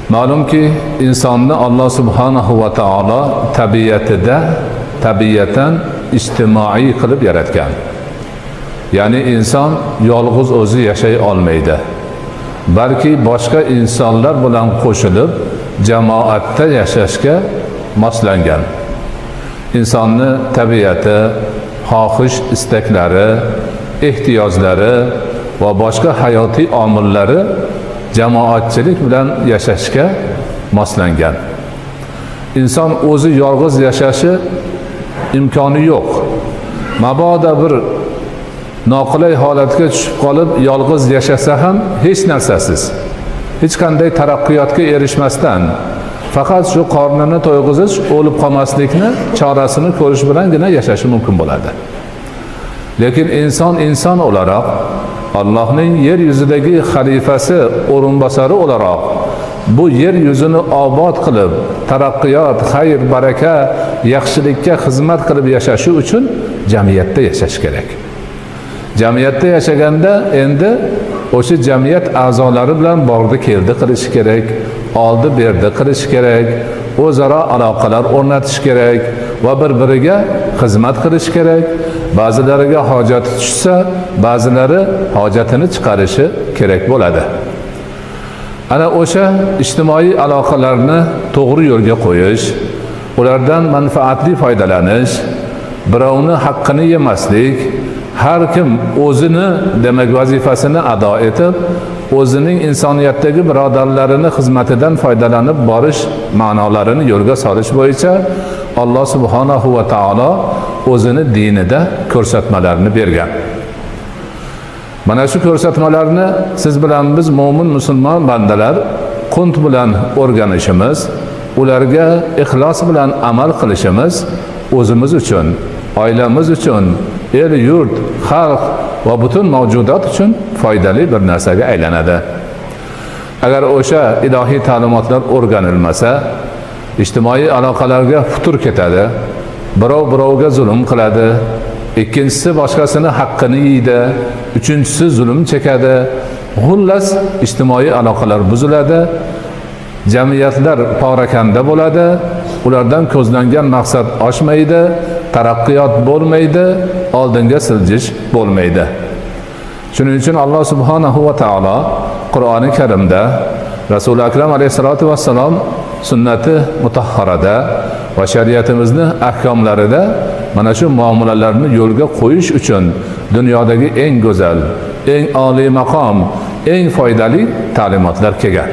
Ma'lumki, insonni Alloh subhanahu va taolo tabiatida tabiatan ijtimoiy qilib yaratgan. Ya'ni inson yolg'iz o'zi yashay olmaydi. Balki boshqa insonlar bilan qo'shilib jamoatda yashashga moslangan. Insonni tabiati, xohish istaklari, ehtiyojlari va boshqa hayotiy omillari jamoatchilik bilan yashashga moslangan. Inson o'zi yolg'iz yashashi imkoni yo'q. Mabodo bir noqulay holatga tushib qolib yolg'iz yashasa ham hech narsasiz, hech qanday taraqqiyotga erishmasdan, faqat shu qornini to'yg'izish, o'lib qolmaslikni chorasini ko'rish bilangina yashashi mumkin bo'ladi. Lekin inson inson o'laroq, Allohning yer yuzidagi xalifasi, o'rinbosari o'laroq bu yer yuzini obod qilib, taraqqiyot, xayr, baraka, yaxshilikka xizmat qilib yashashi uchun jamiyatda yashash kerak. Jamiyatda yashaganda endi o'sha jamiyat a'zolari bilan bordi keldi qilishi kerak, oldi berdi qilishi kerak, o'zaro aloqalar o'rnatish kerak va bir biriga xizmat qilish kerak. Ba'zilariga hojati tushsa, ba'zilari hojatini chiqarishi kerak bo'ladi. Ana o'sha ijtimoiy aloqalarni to'g'ri yo'lga qo'yish, ulardan manfaatli foydalanish, birovni haqqini yemaslik, har kim o'zini, demak, vazifasini ado etib, o'zining insoniyatdagi birodarlarini xizmatidan foydalanib borish ma'nolarini yo'lga solish bo'yicha Alloh subhanahu va taolo o'zini dinida ko'rsatmalarni bergan. Mana shu ko'rsatmalarni siz bilan biz, mo'min musulmon bandalar, qunt bilan o'rganishimiz, ularga ixlos bilan amal qilishimiz o'zimiz uchun, oilamiz uchun, el yurt, xalq va butun mavjudot uchun foydali bir narsaga aylanadi. Agar o'sha ilohiy ta'limotlar o'rganilmasa, ijtimoiy aloqalarga futur ketadi, birov birovga zulm qiladi, ikkinchisi boshqasini haqqini yeydi, uchinchisi zulm chekadi. Xullas, ijtimoiy aloqalar buziladi, jamiyatlar porakanda bo'ladi, ulardan ko'zlangan maqsad oshmaydi, taraqqiyot bo'lmaydi, oldinga siljish bo'lmaydi. Shuning uchun Alloh subhanahu va taolo Qur'oni Karimda, Rasuli Akram alayhissalotu vassalom sunnati mutahharada va shariatimizni ahkomlarida mana shu muomalalarni yo'lga qo'yish uchun dunyodagi eng go'zal, eng oliy maqom, eng foydali ta'limotlar kelgan.